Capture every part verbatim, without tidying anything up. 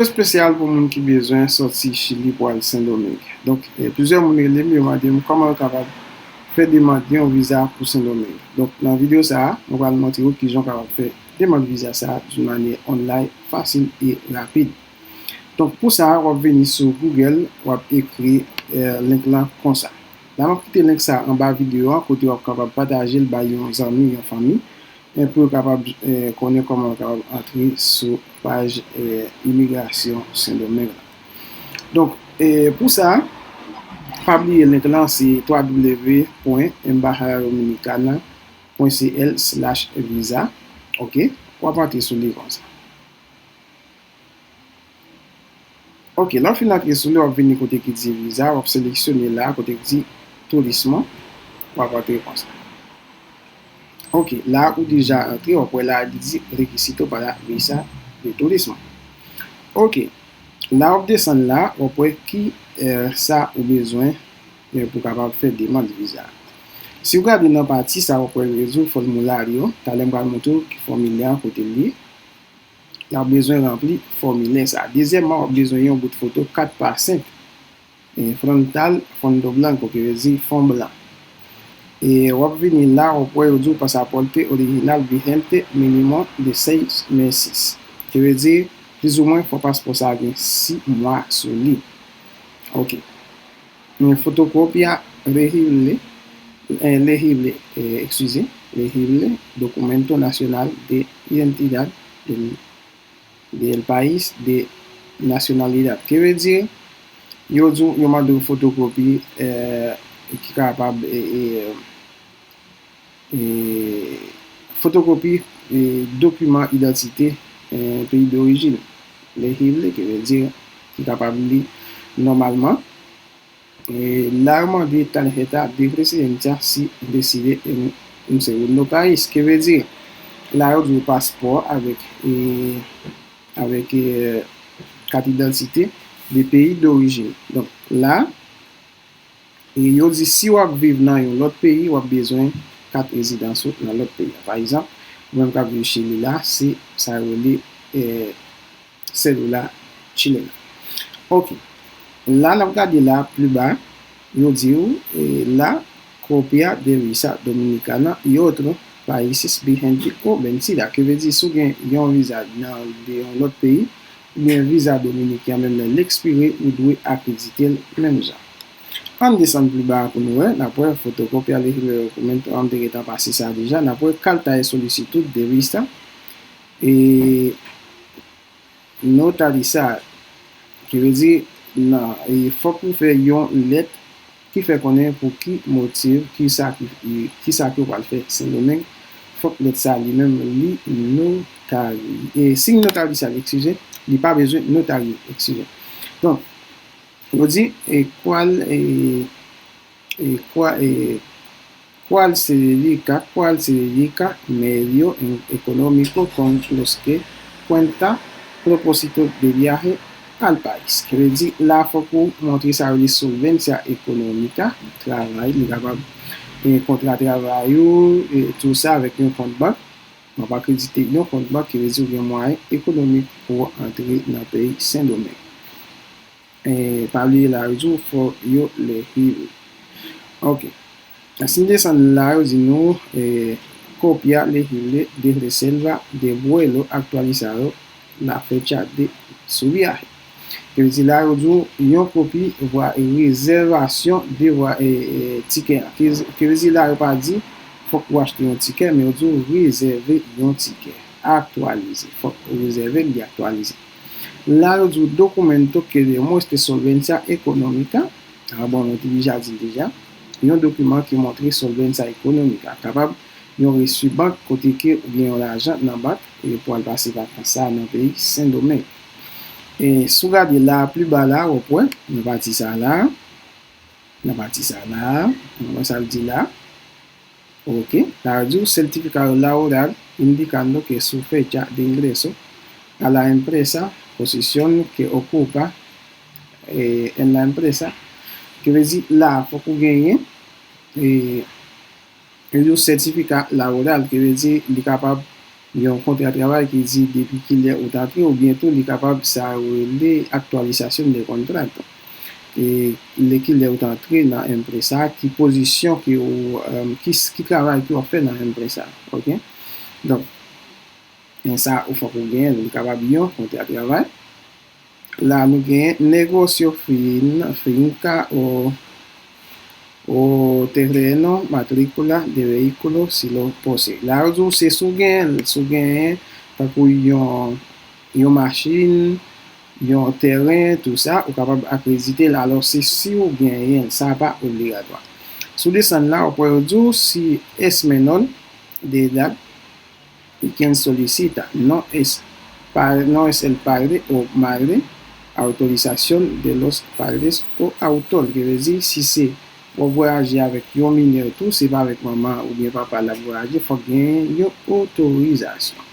Espesyal pou moun ki bezwen sòti Chili pou al Sendomeng. Donk, eh, plizyè moun rele m, yo mande m kòman yo kapab fè demann yon viza pou Sendomeng. Donk, nan videyo sa a, mwen pral montre w kijan w kapab fè demann viza sa a d'une manière online, facile et rapide. Donk, pou sa a, w ap vini sou Google, w ap ekri, eh, link lan konsa. La, m ap kite link sa a anba videyo a, kote w ap kapab pataje l bay yon zanmi, yon fanmi, eh, pou yo kapab, eh, konnen kòman yo kapab antre sou paj, eh, imigrasyon Sendomeng la. Donk, eh, pou sa, pa bliye link lan se w w w pwen embahada dominicana pwen c l slash visa. Ok, w ap antre sou li konsa. Ok, lè w fin antre sou li, w ap vini kote ki di viza, w ap seleksyone la kote ki di turismo, w ap antre konsa. Ok, la ou deja antre, w ap wè la li di requisito para visa de turismo. Ok, la w ap desann la, w ap wè ki, eh, sa ou bezwen, eh, pou kapab fè demann viza. Si w gade nan pati sa, w ap wè yo di w fòmilè yo, talè m pral montre w ki fòmilè an kote l ye. L ap bezwen ranpli fòmilè sa. Dezyèmman, w ap bezwen yon bout foto kat pa senk, eh, frontal, fondo blanco, ki vle di fon blan. E w ap vini la, w ap wè yo di w pasaporte original vigente mínimo de seis meses. Ki vle di, plizoumwen, fò paspò sa a gen sis mwa sou li. Ok. Fotokopia legible, eh, legible, eh, excusez, legible, documento nacional de identidad del, del país de nacionalidad. Ki vle di, yo di w, yo mande w fotokopi, eh, ki kapab, eh, eh, eh, fotokopi, eh, dokiman idantite, eh, peyi dorijin. Legible, ki vle di, ki kapab li nòmalman. Eh, la yo mande tarjeta de residencia si reside en un segundo país. Ki vle di, la yo di w paspò avèk, eh, avèk, eh, kat idantite de peyi dorijin. Donk, la, e yo di si w ap viv nan yon lòt peyi, w ap bezwen kat rezidans ou nan lòt peyi a. Pa egzanp, mwen menm k ap viv Chili la, se sa yo rele, eh, cédula chilena. Ok. La, n ap gade la, pli ba, yo di w, eh, la copia de visa dominicana y otros países vigente o vencida. Ki vle di, si w gen yon viza nan de yon lòt peyi, oubyen viza dominiken an, menm lè l ekspire, ou dwe akredite l menm jan. Ann desann pli ba a pou nou wè, n ap wè fotokopia legible documento, an te gentan pase sa deja, n ap wè carta de solicitud de visa, e notarizar, ki vle di, nan, e fòk ou fè yon lèt ki fè konnen pou ki motif, ki sa ki, ki sa ki w pral fè Sendomeng, fòk lèt sa li menm li notari-, e, siy notarizye, eskize, li pa bezwen notarye, eskize. Donk, yo di, e, cuál, e, e, cua-, e, cuál se dedica, cuál se dedica medio en-, económico con los que cuenta propósito de viaje al país. Ki vle di, la fòk ou montre sa yo rele solvencia económica, travay, li kapab, e, kontra travay ou, e, tou sa avèk yon kont bank. W ap akredite yon kont bank, ki vle di ou gen mwayen ekonomik pou w antre nan peyi Sendomeng. E, pa bliye la yo di w fò yo legible. Ok. Si n desann la, yo di nou, e, copia legible de reserva de vuelo actualizado la fecha de su viaje. Ki vle di la, yo di w yon kopi vwa-, rezèvasyon de vwa-, e, e, tikè an. Ki, ki vle di la, yo pa di fòk ou achte yon tikè, men yo di w rezève yon tikè. Aktyalize. Fòk ou rezève l, li aktyalize. La, yo di w documento que demuestre solvencia económica. A, bon, mwen te deja di l deja. Yon dokiman ki montre solvencia económica. Kapab yon resi bank kote ke ou gen yon lajan nan bank e pou al pase vakans sa a nan peyi Sendomeng. E si w gade la, pli ba la, w ap wè, nan pati sa la, nan pati sa la, w wè sa l di la. Ok, la yo di w certificado laboral indicando que su fecha de ingreso a la empresa, posición que ocupa, eh, en la empresa, ki vle di la, fòk ou genyen, e, yo di w sètifika laboral, ki vle di li kapab, yon kontra travay ki di depi kilè ou t antre, oubyen tou li kapab sa yo rele actualización de contrato. E lè kilè ou t antre nan M-Presa, ki pozisyon ke ou, em, ki, ki travay ke w ap fè nan M-Presa, oke? Donk, men sa ou fòk ou genyen l, li kapab yon kontra travay. La nou gen negocio fin-, finca o, o terreno, matrícula de vehículo, si lo posee. La yo di w se si w genyen l, si w genyen tankou yon, yon machin, yon tèren, tou sa, ou kapab akredite l. Alò, se si w genyen l, sa pa obligatwa. Si w desann la, w ap wè yo di w si es menor de edad, y quien solicita, no es, pa-, no es el padre o madre autorización de los padres o autor, ki vle di, si se w ap vwayaje avèk yon minè tou, se pa avèk manman oubyen papa l ap vwayaje, fòk gen yon otorizasyon.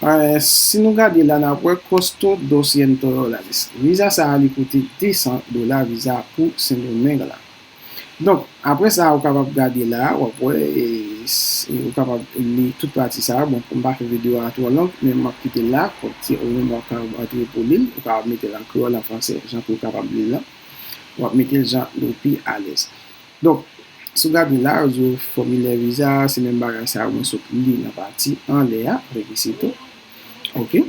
Eh, si nou gade la, n ap wè costo doscientos dólares. Viza sa a, li koute de san dola, viza pou Sendomeng la. Donk, apre sa, ou kapab gade la, w ap wè, e, s-, e, ou kapab li tout pati sa a. Bon, pou m pa fè videyo a twò long, men m ap kite l la, kòm ti ou menm w ap kapab antre pou li l, ou kapab mete l an kreyòl, an fransè, jan pou w kapab li l la. W ap mete l jan ou pi alèz. Donk, si w gade la, yo di w fòmilè viza, se menm bagay sa a mwen sot li nan pati anlè a, rekizito. Oke.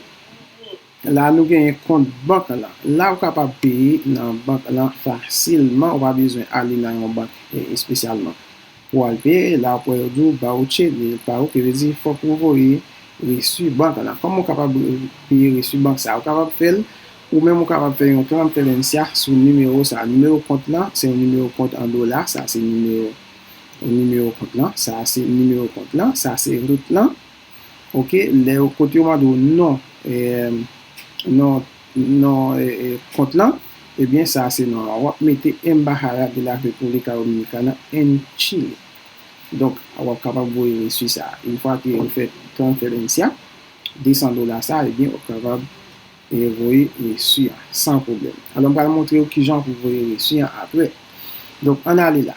La, nou genyen kont bank lan. La, ou kapab peye nan bank lan fasilman. Ou pa bezwen ale nan yon bank, eh, espesyalman pou w al peye. La, ou pran yo di w voucher de pago, ki vle di fòk ou voye resi bank lan. Kòman ou kapab peye resi bank sa? Ou kapab fè l, ou menm ou kapab fè yon transferencia sou nimewo sa. Nimewo kont lan, se yon nimewo kont an dola. Sa, se nimewo, nimewo kont lan. Sa, se nimewo kont lan. Sa, se rout lan. Oke, lè yo, kote yo mande w non, eh, non, non, eh, eh, kont lan, ebyen, sa se non an. W ap mete Embajada de la República Dominicana en Chile. Donk, w ap kapab voye resi sa a. Yon fwa ke ou fè transferencia, de san dola sa a, ebyen, w ap kapab, eh, voye resi a, san pwoblèm. Alò, m pral montre w kijan pou voye resi a apre. Donk, ann ale la.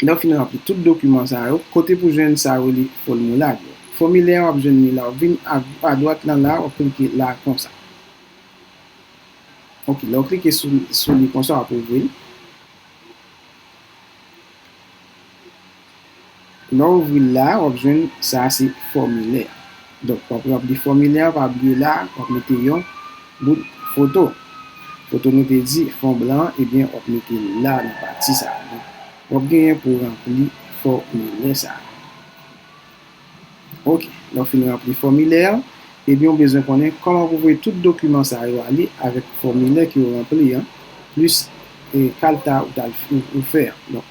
Lè w fin ranpli tout dokiman sa yo, kote pou jwenn sa yo rele fòmilè yo. Fòmilè a w ap jwenn li la, w ap vin a, adwat lan la, w ap klike la konsa. Oke, lè w klike sou, sou li konsa, w ap ouvri l. Lè w ouvri l la, w ap jwenn sa se fòmilè a. Donk, w ap ranpli fòmilè a, pa bliye la, w ap mete yon bout foto. Foto nou te di, fon blan, ebyen, w ap mete l la nan pati sa a. Donk, w ap genyen pou w ranpli fòmilè sa a. Oke, lè w fin ranpli fòmilè a, ebyen, w bezwen konnen kòman pou voye tout dokiman sa yo ale avèk fòmilè ke w ranpli an, plis, e, kalta ou t al f-, ou, ou fè an. Donk,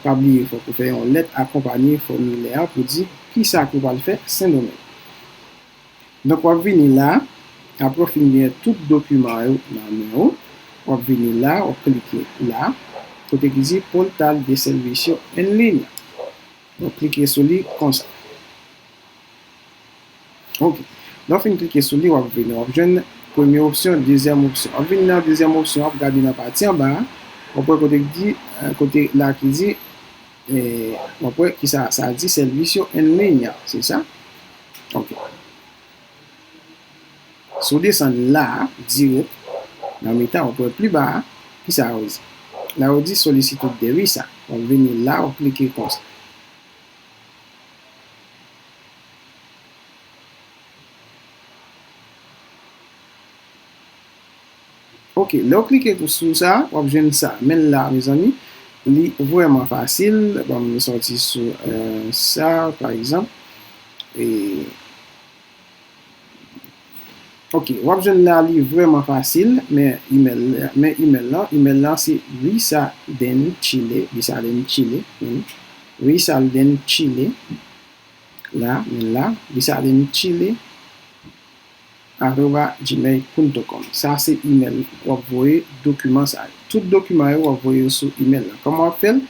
pa bliye, fòk ou fè yon lèt akonpanye fòmilè a pou di kisa ke w pral fè Sendomeng. Donk, w ap vini la, apre w fin gen tout dokiman yo nan men w, w ap vini la, w ap klike la, kote ki di Portal de Servicio en Línea. W ap klike sou li konsa. Oke. Lè w fin klike sou li, w ap vini, w ap jwenn premye opsyon, dezyèm opsyon. W ap vini nan dezyèm opsyon, w ap gade nan pati anba a, w ap wè kote ki di, eh, kote la ki di, eh, w ap wè ki sa, sa di Servicio en Línea, se sa? Oke. Si w desann la a, dirèk, nan mitan, w ap wè pi ba a, ki sa yo di? La yo di Solicitud de Visa. W ap vini la, w ap klike konsa. Oke, lè w klike pou, sou sa, w ap jwenn sa. Men l la, mezanmi, li vrèman fasil. Ban m sòti sou, eh, sa, pa egzanp. E, oke, w ap jwenn la, li vrèman fasil, men imèl, men imèl lan, imèl lan se Visa den Chile, Visa den Chile, wi. Visa den Chile, la, men la, Visa den Chile, arroba gmail punto com. Sa se imèl w ap voye dokiman sa yo. Tout dokiman yo w ap voye yo sou imèl la. Kòman w ap fè l?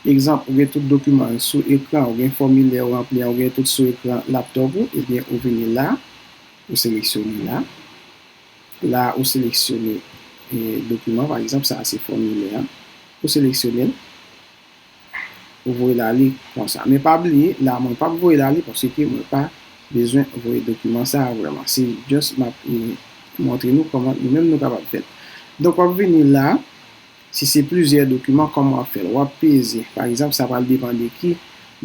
Egzanp, ou gen tout dokiman yo sou ekran, ou gen fòmilè ou ranpli an, ou gen tout sou ekran laptop ou, ebyen, ou vini la, ou seleksyone la. La, ou seleksyone, eh, dokiman, pa egzanp, sa se fòmilè an. Ou seleksyone l. Ou voye l ale konsa. Men pa bliye, la mwen p ap voye l ale paske mwen pa bezwen voye dokiman sa a vrèman. Se just m ap, e, montre nou kòman nou menm nou kapab fè l. Donk, w ap vini la, si se plizyè dokiman, kòman w ap fè l? W ap peze, pa egzanp, sa pral depann de ki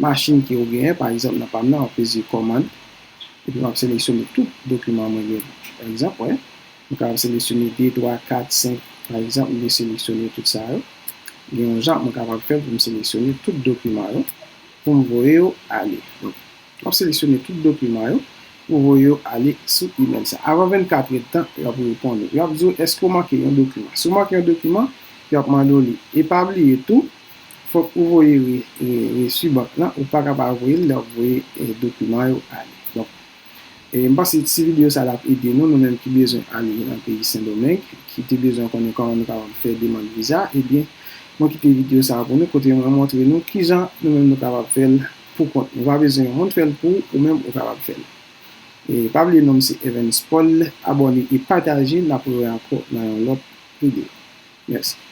machin ke w genyen. Pa egzanp, nan pa m nan, w ap peze kòmand, epi w ap seleksyone tout dokiman mwen gen. Pa egzanp, wè, mwen kapab seleksyone de, twa, kat, senk, pa egzanp, m vle seleksyone tout sa yo. Gen yon jan mwen kapab fè l pou m seleksyone tout dokiman yo, pou m voye yo ale. Donk, m ap seleksyone tout dokiman yo pou voye yo ale sou imèl sa. Avan vennkat èdtan, y ap reponn ou. Y ap di w, èske w manke yon dokiman? Si w manke yon dokiman, y ap mande w li. E pa bliye tou, fòk ou voye re, re, resi bank lan, ou pa ka pa voye l lè w ap voye, e, dokiman yo ale. Donk, e, m panse ti videyo sa l ap ede nou, nou menm ki bezwen ale nan peyi Sendomeng, ki te bezwen konnen kòman nou kapab fè demann viza, ebyen, mwen kite videyo sa a pou nou, kote mwen montre nou kijan nou menm nou kapab fè l pou kont nou. Ou pa bezwen yon moun fè l pou ou, ou menm ou kapab fè l. E pa bliye non m se Evans Paul, abòne e pataje, n ap rewè ankò nan yon lòt videyo. Mèsi.